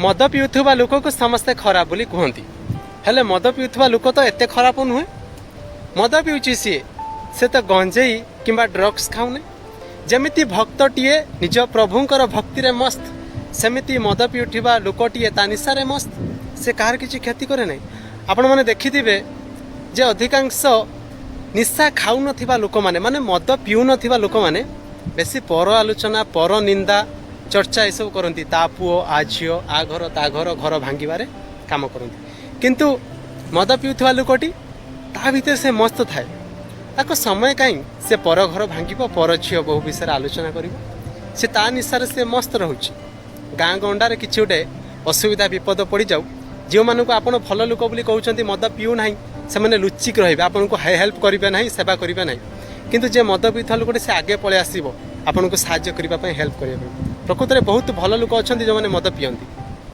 ମଦ ପିଉଥିବା ଲୋକକୁ ସମସ୍ତେ ଖରାପ ବୋଲି କୁହନ୍ତି। ହେଲେ ମଦ ପିଉଥିବା ଲୋକ ତ ଏତେ ଖରାପ ନୁହେଁ। ମଦ ପିଉଛି ସିଏ, ସେ ତ ଗଞ୍ଜେଇ କିମ୍ବା ଡ୍ରଗ୍ସ ଖାଉନି। ଯେମିତି ଭକ୍ତଟିଏ ନିଜ ପ୍ରଭୁଙ୍କର ଭକ୍ତିରେ ମସ୍ତ, ସେମିତି ମଦ ପିଉଥିବା ଲୋକଟିଏ ତା ନିଶାରେ ମସ୍ତ। ସେ କାହାର କିଛି କ୍ଷତି କରେ ନାହିଁ। ଆପଣମାନେ ଦେଖିଥିବେ ଯେ ଅଧିକାଂଶ ନିଶା ଖାଉନଥିବା ଲୋକମାନେ, ମାନେ ମଦ ପିଉନଥିବା ଲୋକମାନେ ବେଶୀ ପର ଆଲୋଚନା, ପର ନିନ୍ଦା, ଚର୍ଚ୍ଚା ଏସବୁ କରନ୍ତି। ତା ପୁଅ, ଆ ଝିଅ, ଆ ଘର, ତା ଘର, ଘର ଭାଙ୍ଗିବାରେ କାମ କରନ୍ତି। କିନ୍ତୁ ମଦ ପିଉଥିବା ଲୋକଟି ତା ଭିତରେ ସେ ମସ୍ତ ଥାଏ। ତାକୁ ସମୟ କାହିଁ ସେ ପର ଘର ଭାଙ୍ଗିବ, ପର ଝିଅ ବୋହୂ ବିଷୟରେ ଆଲୋଚନା କରିବ? ସେ ତା ନିଶାରେ ସେ ମସ୍ତ ରହୁଛି। ଗାଁ ଗଣ୍ଡାରେ କିଛି ଗୋଟେ ଅସୁବିଧା ବିପଦ ପଡ଼ିଯାଉ, ଯେଉଁମାନଙ୍କୁ ଆପଣ ଭଲ ଲୋକ ବୋଲି କହୁଛନ୍ତି, ମଦ ପିଉନାହିଁ, ସେମାନେ ଲୁଚିକି ରହିବେ, ଆପଣଙ୍କୁ ହେଲ୍ପ କରିବେ ନାହିଁ, ସେବା କରିବେ ନାହିଁ। କିନ୍ତୁ ଯେ ମଦ ପିଉଥିବା ଲୋକଟି, ସେ ଆଗେ ପଳେଇ ଆସିବ ଆପଣଙ୍କୁ ସାହାଯ୍ୟ କରିବା ପାଇଁ, ହେଲ୍ପ କରିବା ପାଇଁ। ପ୍ରକୃତରେ ବହୁତ ଭଲ ଲୋକ ଅଛନ୍ତି ଯେଉଁମାନେ ମଦ ପିଅନ୍ତି।